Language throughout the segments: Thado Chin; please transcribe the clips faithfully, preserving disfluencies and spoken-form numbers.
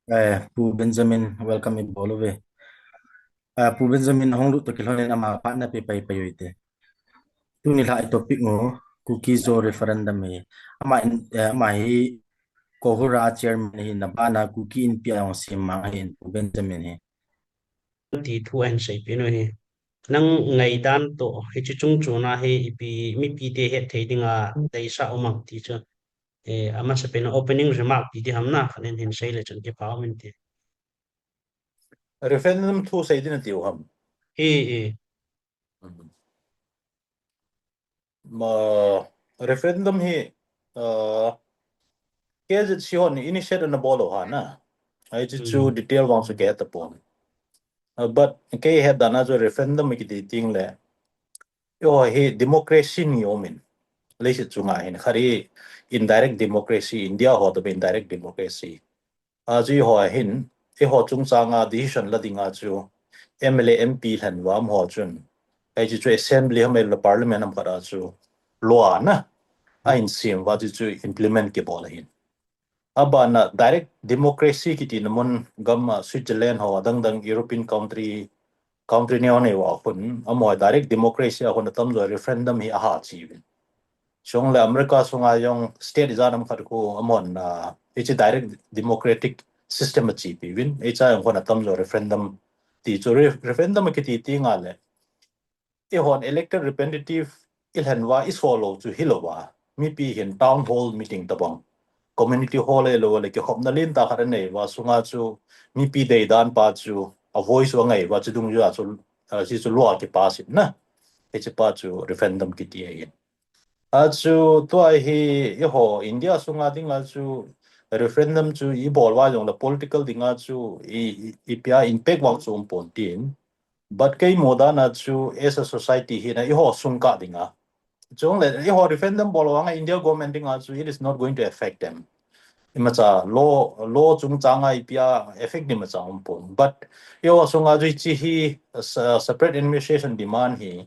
Eh, Pu Benjamin, welcome i bol uve. Ah, Pu Benjamin hung lut toh kilhon in ama phat na pe pai pai uve. Tuni lha i topic u, Kuki Zo referendum hi. Ama in, eh, ama hi Kohura chairman hi, na bana Kuki Inpi a hung sem mang ahin, Pu Benjamin hi. Ti thu ahin seipeh u hi. Nang ngaidan toh, hiche chung chuna hi ipi, mipi te hetthei dinga deisah um am ti chu. Eh, amasapen a opening remark ti ding ham na, khat in hin sei le chun kipa um inte. Referendum thu sei ding nati u ham? Eh, eh. Mhm. Ma, referendum hi, uh, K Z C hon initiate ana bol u ahi na. Hiche chu Hmm. detail vang chu kahe tapon. Uh, but kahet dan a chu referendum kiti teng le, eiho hi democracy ni um in, leiset chunga hin, khat hi indirect democracy, India ho toh indirect democracy. A chu eiho hin, eiho chungchang a decision la ding a chu M L A, M P lhen uva amaho chun, hiche chu assembly ham ahilou le parliament ham khat a chu law ana, ahin sem uva chu chu implement kibol ahin. Abana direct democracy kiti na mun gam a Switzerland ho, adang dang European country, country neo neo a khun, amaho direct democracy a khun atamjo referendum hi aha chi uvin. Chule America sunga jong state ijat ham khat khu amahon, ah, hiche direct democratic system achepi uvin, hiche a jong khun atamjo referendum ti chu re-, referendum kiti teng le, eihon elected representative ilhen uva isol lou chu hilou va, mipi hin town hall meeting tabang, community hall ahilou le kikhopna lentah khat anei uva, sunga chu mipi deidan pa chu a voice u angai uva, chu dungjuia chu, ah, hiche chu law kipass in na. Hiche pa chu referendum kiti ahin. A chu tua hi eiho India sunga dinga chu referendum chu ibol uva jong le political dinga chu i, i, ipi a impact vang chu umpon tin. But kei mu dan a chu as a society hina eiho sung kah dinga. Chule eiho referendum bol vang a India government dinga chu it is not going to affect them. Imacha law, law chungchang a ipi a effect ding imacha umpon. But eiho sunga chu hiche hi, uh, se-, separate administration demand hi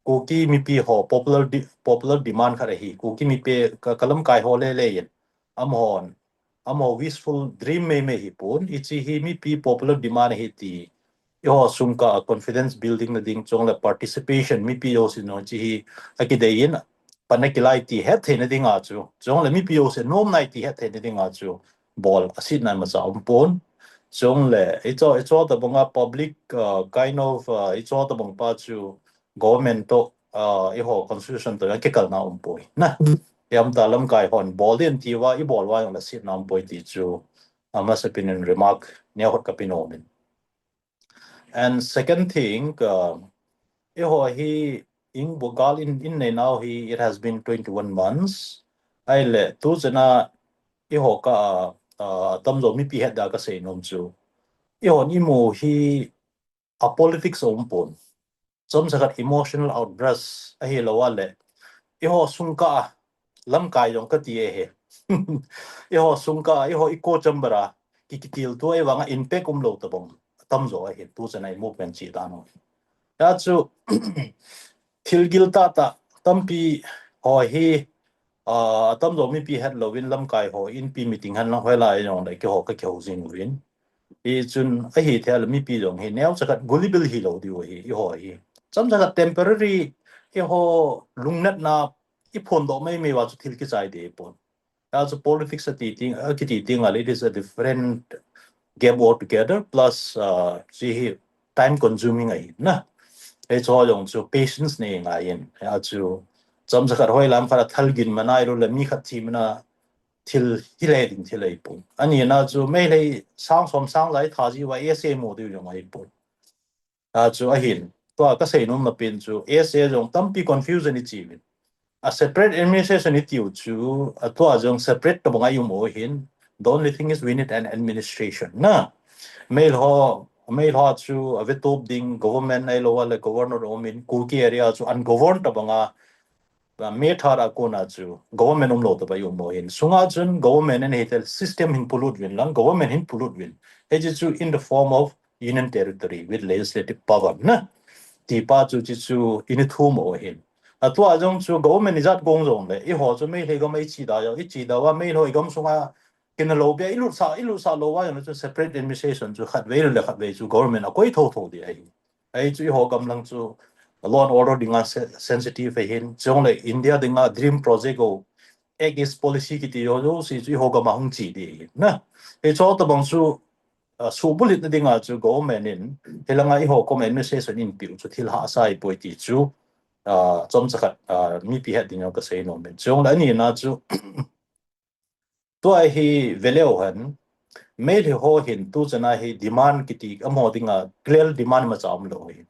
Kuki mipi ho popular de-, popular demand khat ahi. Kuki mipi ka, ka lamkai ho le le in. Amahon, amaho wishful dream mei mei hipon. Hiche hi mipi popular demand ahi ti. Eiho sung kah a confidence building na ding chule participation mipi jousen jong hiche hi akidei in, pan akilai ti hetthei na dinga chu. Chule mipi jousen nom nai ti hetthei na dinga chu. Bol asetna imacha umpon. Chule, hicho, hicho tabang a public, uh, kind of, uh, hicho tabang pa chu government toh, uh, eiho constitution toh akikalna umpoi. Na, ipi ham tia lamkai hon bol ding ti uva, ibol uva jong le asetna umpoi ti chu, amasapen in remark neo khat kape nom in. And second thing, uh, eiho hi inbuh gal in, in nei nau hi, it has been twenty-one months. Ahile, tu chana eiho kah a, uh, atamjo mipi het dia kasei nom chu, eihon imu hi a politics aumpon. Chomcha khat emotional outburst ahilou a le, eiho sung kah a, lamkai jong kati ahi. Eiho sung kah a, eiho echo chamber a ki, kitiltua ahivanga impact umlou tabang atamjo ahi, tu chana i movement chih dan u. Hia chu, thil gil tah tah tampi ho hi, ah, atamjo mipi hetlouvin lamkai ho, inpi meeting hen lang hoilai jong le keiho ka kihou jing uvin. Hichun ahithei a le mipi jong hi neocha khat gullible hilou diu ahi, eiho hi. Chomcha khat temporary, eiho lungnatna iphondoh mei mei uva chu thil kichai ding ahipon. Hia chu politics ati teng, akiti teng a le, it is a different game altogether, plus, uh, hiche hi time consuming ahi na. Hiche ho jong chu patience nei ngai in. Hia chu chomcha khat hoilam khat a thal gin man ahilou le mi khat thi man a thil hile ding thil ahipon. Ani na chu Meitei sang som sang ja i tha ji uva S A mu diu jong ahipon. A chu ahin, tua kasei nomna pen chu, S A jong tampi confusion ichi uvin. A separate administration itiu chu, a tua jong separate tabang a i um u ahin, the only thing is we need an administration. Na, Meitei ho, Meitei ho chu a veto ding government ahilou a le governor um in, Kuki area chu ungoverned tabang a, a, Meitei a kona chu government umlou tabang i um u ahin. Sunga chun government in hitel system hin polut uvin lang, government hin polut uvin. Hiche chu in the form of Union Territory with legislative power na. Ti pa chu hiche chu i ni thum u ahin. A tua jong chu government ijat gong jong le, eiho chu Meitei gam a i chi da jong, i chi da uva Meitei i gam sunga kina lo bia, ilut sa, ilut sa lo va, jong chu separate administration chu khatvei le khatvei chu government a koi tho tho di ahi. Ahi chu eiho gam lang chu law and order dinga se-, sensitive ahin, chule India dinga dream project o, Act East policy kiti ho jouse chu eiho gam a hung chi di ahi. Na, hicho tabang chu, ah, subulhit na dinga chu government in, hilanga eiho kom administration in piu chu thil hahsa ahipoi ti chu, ah, chomcha khat, ah, mipi het ding jong kasei nom in. Chule ani na chu, tua hi veleu hen, Meitei ho hin tu chana hi demand kiti amaho dinga clear demand imacha umlou hi.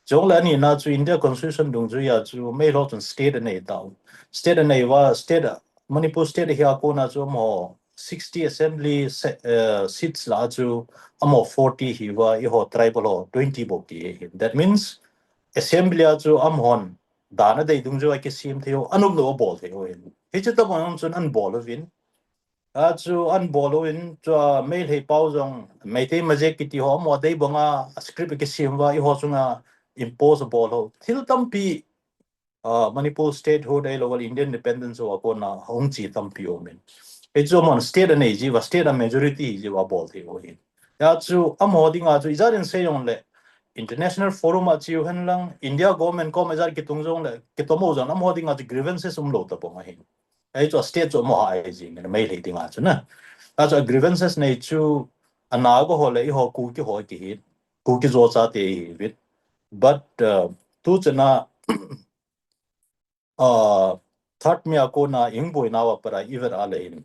Chule ani na chu India Constitution dungjuia chu Meitei ho chun state anei tau. State anei uva, state, Manipur state hi a kona chu amaho sixty assembly se-, eh, seats la chu amaho forty hi uva, eiho tribal ho twenty bou ki hi. That means assembly a chu amahon dan adei dungjuia kisem thei u, anop lou abol thei u hi. Hichu tabang chun anbol uvin. A chu anbol uvin, chua Meitei pau jong, Meitei Majek kiti ho, amaho dei banga script kisem uva, eiho chunga impose abol u. Thil tampi, ah, Manipur statehood ahilou le Indian independence ho a kona hung chi tampi umin. Hichu amahon state anei jiuva, state a majority jiuva abol thei u hi. Hia chu amaho dinga chu ijat in sei jongle, international forum a cheu hen lang, India government kom ijat kitung jongle, kitom u jong, amaho dinga chu grievances umlou tabang ahi. Ahi chu a state chu amaho a ahi jing, Meitei dinga chu na. A chu a grievances nei chu a Naga ho le eiho Kuki ho kihi, Kuki Zo chate ihiuvin. But, uh, tu chana, uh, third May a kona iboinau a pat a ivet a le hin.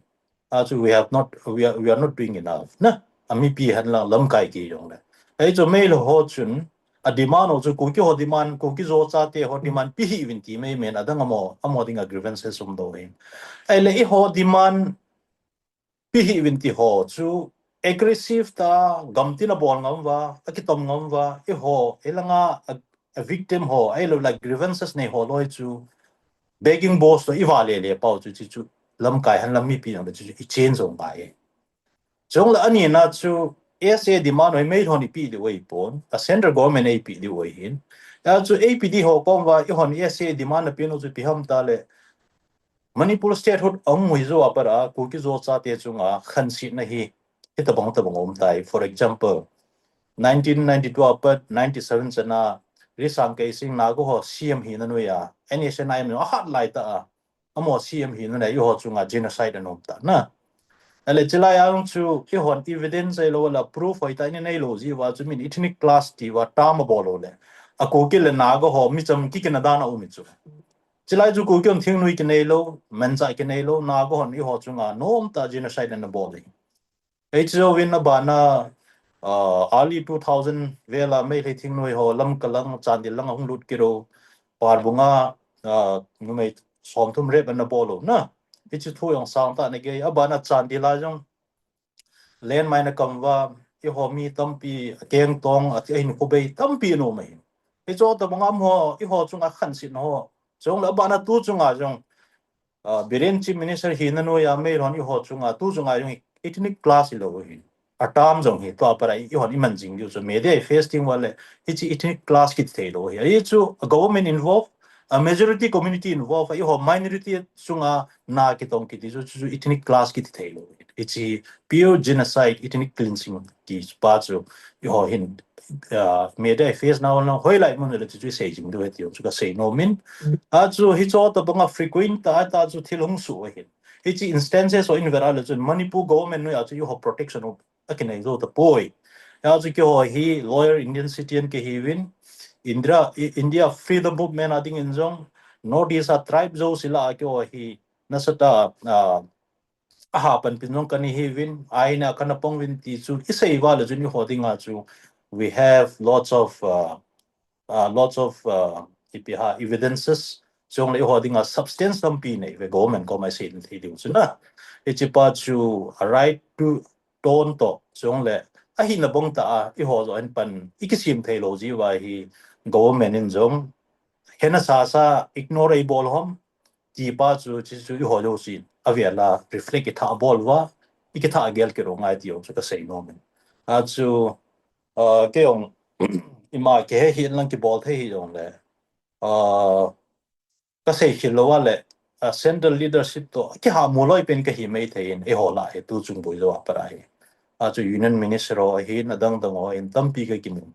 A chu we have not, we are, we are not doing enough. Na, a mipi hen lang lamkai ki jongle. Ahi chu Meitei ho chun, a demand ho chu Kuki ho demand, Kuki Zo chate ho demand pe hih uvin ti mei men adang amaho, amaho dinga grievances umlou hin. Ahile eiho demand pe hih uvin ti ho chu aggressive ta, gamtin abol ngam uva, akitom ngam uva, eiho, hilanga a, a victim ho, ahilou le grievances nei ho loi chu begging bowl to iva le le pau chu, chu, chu lamkai hen lang mipi jong le chu, chu ichange jong ngai. Chule ani na chu S A demand ho Meitei hon ipe diu ahipon, a central government in eipe diu ahin. Hia chu eipe di ho kom uva, eihon S A demand napeh u chu ipi ham tile, Manipur statehood ahung hi jou a pat a, Kuki Zo chate chunga khansetna hi, hitabang tabang aum tai. For example, nineteen ninety-two a pat ninety-seven chana, Risang Keishing Naga ho C M hina noiya, N S N I M in ahat laitah a, amaho C M hina noiya, eiho chunga genocide ana um tan a. Ahile chulai a jong chu, eihon evidence ahilou le proof hoitah in inei lou jeh uva chu min ethnic clash ti uva term abol u le, a Kuki le Naga ho mi cham kikina dan aum e chu. Chulai chu Kuki hon thingnoi kinei lou, manchah kinei lou, Naga hon eiho chunga nomtah genocide ana bol e. Hiche jouvin abana, ah, early two thousand vel a Meitei thingnoi ho Lamka lang, Chandel lang ahung lut kit u, Parbung a, ah, numei somthum rape ana bol u na. Hiche thu jong sangtah in agei, abana Chandel a jong landmine akam uva, eiho mi tampi, akeng tong, ati, ahinkho bei tampi ana um ahi. Hiche tabang a amaho, eiho chunga khansetna ho. Chule abana tu chunga jong, ah, Biren Chief Minister hina noiya Meitei hon eiho chunga, tu chunga jong ethnic clash hilou ahi. A term jong hi, tua pat a eihon iman jing diu chu, media i face ding uva le, hiche ethnic clash kiti thei lou ahi. Ahi chu, a government involve, a majority community involve, eiho minority chunga na kitong kiti chu, chu, chu ethnic clash kiti thei lou ahi. Hiche pure genocide, ethnic cleansing ti pa chu, eiho hin, ah, media i face nau lang hoilai mun le chu, chu sei jing diu ahi ti jong chu kasei nom in. A chu hiche tabang a frequent tah tah chu thil hung soh ahin. Hiche instances ho in vet a le chun Manipur government noiya chu eiho protection akinei jou tapoi. Hia chu keiho hi loyal Indian citizen kahiuvin, India, I-, India freedom movement a dingin jong, North East a tribe jouse lah a keiho hi nasatah a, ah, aha panpin jong kana hiuvin, aina kana pang uvin ti chu isei uva le chun eiho dinga chu, we have lots of, uh, uh, lots of, uh, ipi ham, evidences, chule eiho dinga substance tampi nei uve, government koma isei thei diu chu na. Hiche pa chu a right to tone toh, chule ahina bang tah a, eiho joh in pan ikisem thei lou jeh uva hi government in jong hena sasa ignore abol u ham, ti pa chu, chu, chu eiho jousen avel a reflect, kithah bol uva, ikithah gel kit u ngai ti jong chu kasei nom in. A chu, ah, kei jong ima kihe hih in lang kibol thei hih jongle, ah, kasei khel lou a le, a central leadership to kiha muloi pen kahi mai thei in, eiho lah hi tu chung boi jo a para hi. A chu Union Minister ho ahin, adang dang ho in tampi ka kimu.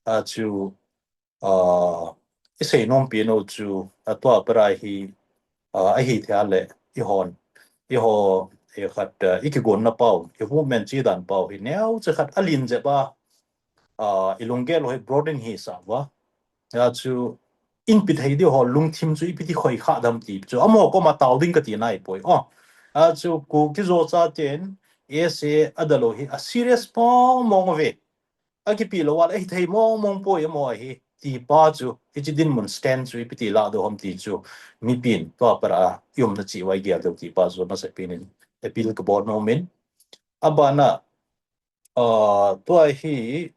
A chu, a, i sei nom pi no chu, a tua para hi, a, ahi thei le, i hon, i ho, e khat, a, i kigon na pau, i movement chi dan pau hi neo che khat alin je ba, a, i lunggel ho hi broaden hi sa va. A chu, in pi thei di ho lungthim chu i pi ti khoi kha dam ti chu, amo ko ma tau ding ka ti nai poi. O, a chu, ku ki zo cha ten, ese adalo hi, a serious pong mong ve. A kipi lo wal, eh, thei mong mong poi amo ahi. Ti pa chu, i chi din mun stand chu, i pi ti la do hom ti chu, mi pin, tua para, i um na chi wai gel do ti pa chu, na se pin in, appeal ka bol no min. A ba na, a, tua hi,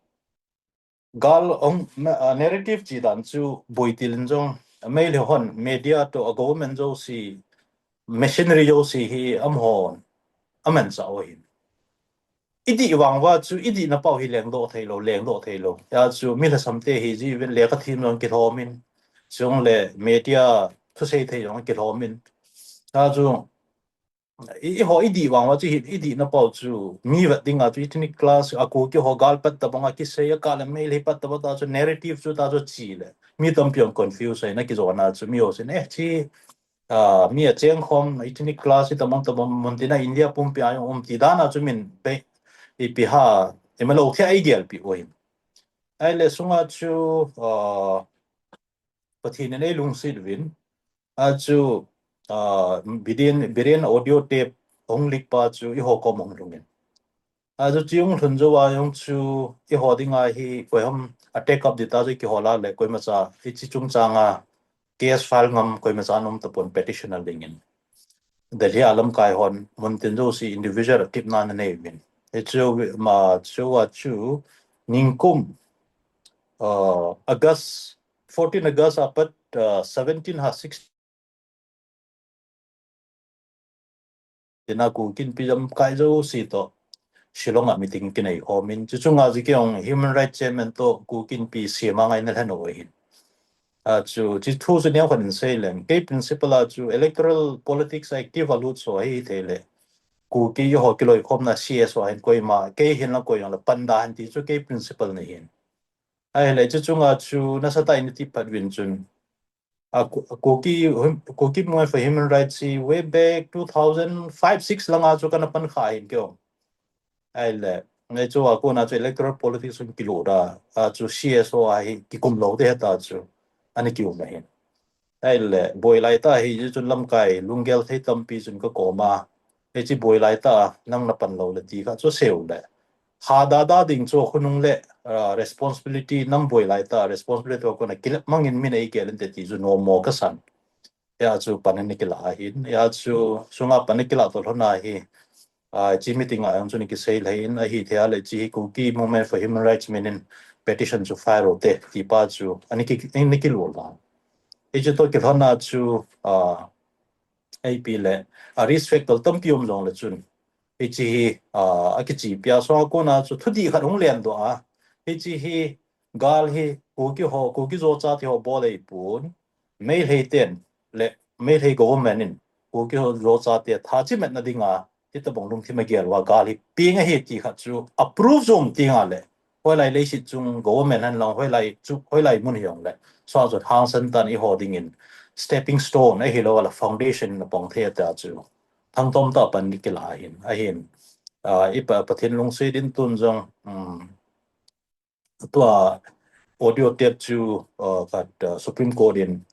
gal ong, na, a, narrative chi dan chu, boi ti lin jong, a mei le hon, media to, a government jo si, machinery jo si hi, am hon, a man sa o hin. I di vang va chu, i di na pau hi leng do thei lo, leng do thei lo. Ya chu, mi la sam te hi, ji ven le ka thim jong ki thom in, chung le media, thu sei thei jong ki thom in. Ya chu, i, i ho i di vang va chu hi, i di na pau chu, mi vat ding a chu, ethnic clash, a ku ki ho gal pat ta bang a ki sei, a ka le mei le pat ta ba ta chu, narrative chu ta chu chi le. Mi tam piang confuse ai na ki zo na chu, mi ho sin, eh, chi, a, mi a cheng khom, ethnic clash, i tamang tamang, mun tina India pumpi a um ti dan a chu min pe, i pi ha, i ma lo thei ai gel pi oi. Ai le sunga chu, a, Pathen in ei lungset vin, a chu, a, Biren, Biren audio tape hong leak pa chu i ho kom hong lungin. A chu chi hong lhun jo a hong chu i ho ding a hi koi ham a take up di ta chu ki ho la le koi ma cha i chi chung chang a case file ngam koi ma cha nom ta pon petition a lingin. Delhi a lamkai hon mun tin jo si individual a tip na na nei vin. I chu ma chu a chu ningkum, uh, August, fourteen August a pat, uh, seventeen ha six tina Kuki Inpi lamkai jo si to Shillong a meeting kinei khom in. Chu chunga ji ki ong human rights chairman to Kuki Inpi siam a ngai na lhen o hin. A chu, chi thu chu niam khat in sei leng. Kei principle a chu electoral politics active a lut so hi thei le. Kuki i ho kiloi khom na C S O hin koi ma, kei hin la koi ong la pan da han ti chu kei principle na hin. Ai le chu chunga chu na sa tai ni ti pat vin chun. A Ku-, Kuki, Kuki Movement for Human Rights si way back two thousand five six langa chu kana pan kha hin kei ong. Ai le, ngai chu a kona chu electoral politics un kilu da, a chu C S O a hi kikum lo te ta chu, ani ki um na hin. Ai le, boi lai ta hi chu lamkai, lunggel thei tampi chun ka koma. Ei chi boi lai ta, nang na pan lo le ti kha chu seu le. Ha da da ding chu khunung le, ah, responsibility nang boi lai ta, responsibility ko na kilep mangin min ei gel in te ti chu no mo ka san. Ya chu pan ni kila hin, ya chu sunga pan ni kila to lhona hi. A, chi meeting a ang chu ni kisei lhai in, a hi thei a le chi hi Kuki Movement for Human Rights min in petition chu file o te, ti pa chu, ani ki, ani ki lo la. I chu to ki lhona chu, a, ei pi le, a, risk factor tampi um jong le chun. I chi hi, a, a ki chi pia so a kona chu thudi khat hung len do a. I chi hi, gal hi, Kuki ho, Kuki zo cha ti ho bol ei pun. Meilhei ten le Meilhei government in Kuki ho zo cha te tha chi met na dinga, ti ta bong lungthim a gel wa gal hi ping a hi ti khat chu approve zong ti nga le. Hoilai leisit chung government han long hoilai chu, hoilai mun hi ong le. So a zot hang san tan i ho ding in stepping stone a hi lo la foundation na pong the ta chu. Thang tom ta pan ni kila hin, a hin. A, i pa, Pathen lungsi din tun zong, um, tua audio tape chu, uh, khat, uh, Supreme Court in,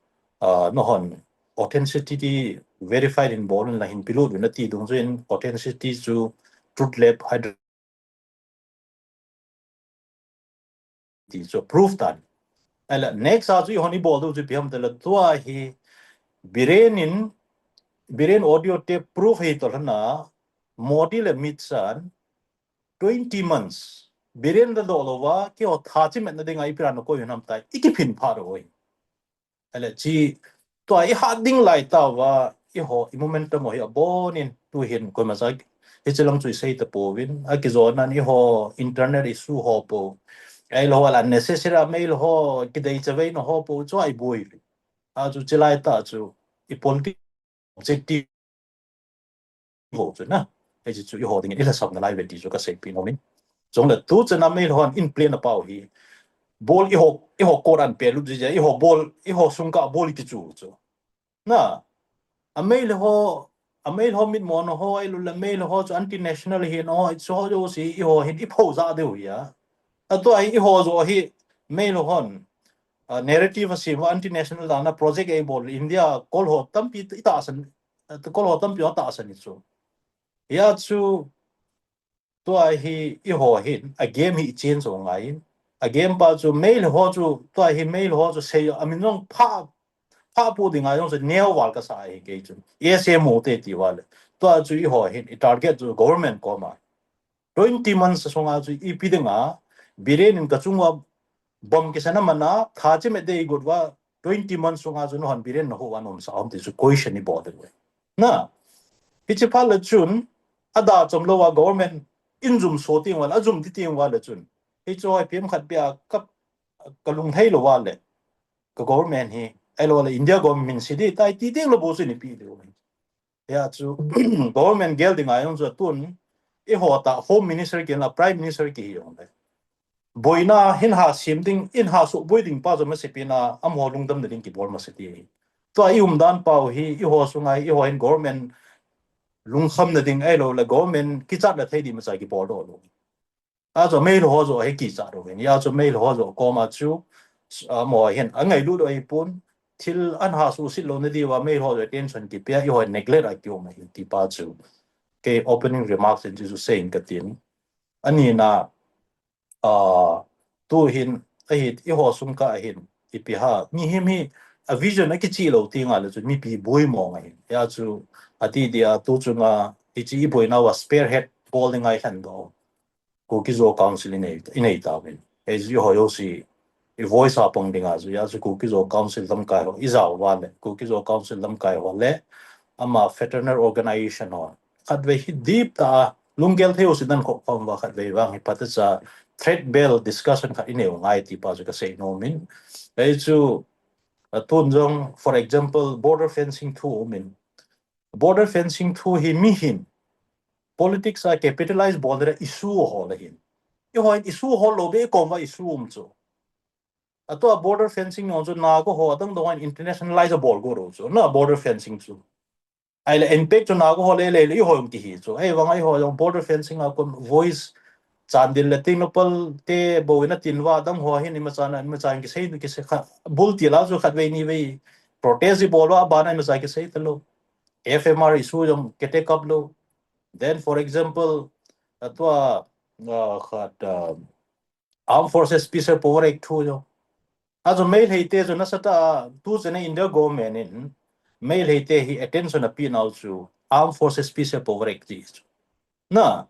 uh, no hon authenticity verified in bol in la hin pilut na ti dung chu in authenticity chu Truth Lab Hyderabad ti chu proof tan. Ala next a chu i hon i bol du chu pi ham te la tua hi Biren in, Biren audio tape proof hi to lhana Modi le Amit Shah twenty months. Biren da do lo wa, ki ho tha chi met na dinga i piran ko yun ham tai, i ki phin pha ro oi. Ale chi, tua i ha ding lai ta wa, i ho, i momentum ho hi a bon in, tu hin koi ma sa, hi chi lang chu i sei ta po win, a ki zo nan i ho, internet i su ho po, ai lo wa la necessary a mei lo ho, ki dei cha vei no ho po, chu ai boi. A chu chi lai ta chu, i politics objective vo chu na. Hiche chu eiho dingin ilhasam nalai uve ti chu kaseipi nom in. Chule tuchan a Meilhei hon in plan apao hi. Bol eiho, eiho court a apelut jeh a, eiho bol, eiho sung kah bol kichu chu. Na, a Meilhei ho, a Meilhei ho mitmo na ho, ahilouleh Meilhei ho chu anti-national hina ho, hiche ho jouse eiho hin ipho jah diu ahi a. Atua hi eiho joh hi Meilhei hon, ah, narrative asem uva anti-national dan a project eibol India kol ho tampi itahsan, ah, kol ho tampi atahsan hi chu. Hia chu tua hi eiho hin, a game hi ichange u ngai in. A game pa chu Meilhei ho chu, tua hi Meilhei ho chu sei, amin jong pha, pha pu ding a jong chu neo val kasa ahi kei chu. S M O te ti uva le. Tua chu eiho hin, i target chu government koma. Twenty months sunga chu ipi dinga, Biren in kachunga bomb kisan a mana, tha chimit dei got uva, twenty months sunga chu nahon Biren naho uva naumsa ham ti chu question ibol diu ahi. Na, hiche phat le chun, ada chom louva government in jum so teng uva le, ajum ti teng uva le chun. Hiche ho hi pem khat pia ka, kalung thei louva le. Ka government hi, ahilouleh India government min se ding tai ti teng lou bou chu ipi diu ahi. Hia chu, government gel dinga jong chu tun, eiho tah Home Minister kila Prime Minister kihi jong le. Boina hin ha sem ding, in ha suboi ding pa chu masepi na, amaho lungdamna ding kibol masa ti. Tua i umdan pau hi, eiho sunga hi, eiho hin government lungkhamna ding ahilouleh government kichatna thei ding masa kibol doh lou. Achu Meilhei ho joh hi kichat u ahin. Hia chu Meilhei ho joh koma chu, amaho hin angailut u ahipon, thil an ha suhset louna diuva Meilhei ho joh attention kipea, eiho neglect a kium ahi ti pa chu. Kei opening remarks in chu, chu seiyin katin. Anina, ah, tuhin, ahi, eiho sung kah ahin, ipi ham, mihem hi, a vision akichih lou teng le chu, mipi boi mong ahin. Hia chu, ati dia, tu chunga, hiche iboina uva spearhead bol dinga ilhen doh Kuki Zo Council inei, inei tauvin. Hiche eiho jouse, i voice a pang dinga chu, hia chu Kuki Zo Council lamkai ho, ijao uva le, Kuki Zo Council lamkai ho le, ama fraternal organization ho. Khatvei hi deep tah a, lunggel thei u si dan kho khom uva khatvei vang hi phatecha thread bel discussion khat inei u ngai ti pa chu kasei nom in. Hichu, atun jong, for example, border fencing thu umin. Border fencing thu hi mihem politics a capitalize bol ding a issue hol ahin. Eiho issue hol lou beh kom uva issue um chu. Atua border fencing jong chu Naga ho adang dang in internationalize abol go lou chu. Na border fencing chu. Ahile impact chu Naga ho le le le eiho jong kihi chu. Ahivanga eiho jong border fencing a kon voice Chandel le Tengnoupal te bou in atin uva adang ho hin imacha na, imacha in kisei, kisei kha. Bul til a chu khatvei nivei protest ibol uva abana imacha kisei talou. F M R issue jong ki take up lou. Then, for example, atua, ah, khat, ah, Armed Forces Special Power Act thu jong. Achu Meilhei te chu nasatah a, tuchan a India government in Meilhei te hi attention apenau chu Armed Forces Special Power Act ti chu. Na,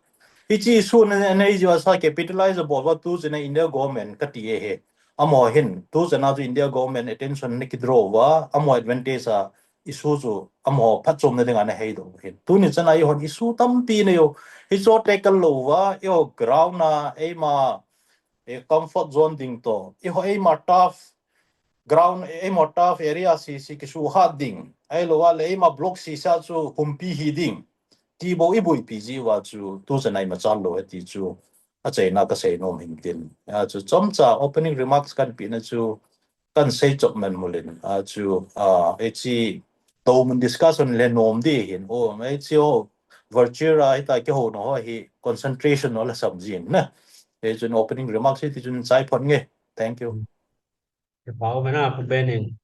hiche issue na, na issue a capitalize abol uva tuchan a India government kati e he. Amaho hin, tuchan a chu India government attention ana kidraw uva, amaho advantage a issue chu, amaho phatchomna dinga ana heidoh u ahin. Tuni chan a eihon issue tampi nei u. Hichu tackle lou uva, eiho ground a, eima, e comfort zone ding toh. Eiho eima turf ground, eima turf area sese kisuhat ding. Ahilouva le eima block sese a chu humpi hi ding. Ti bou iboipi jiuva chu tuchan a imachal lou ahi ti chu achaina kasei nom in tin. Achu chomcha opening remarks kahin pehna chu kahin sei chop man mul in. Achu, ah, hiche tomun discussion le nom ding ahin. O, hiche o virtual a hita kihouna ho hi concentration ho lhasam jin na. Hichun opening remarks hi tichun chai phot nge. Thank you. Kipa um e na, Pu Benin.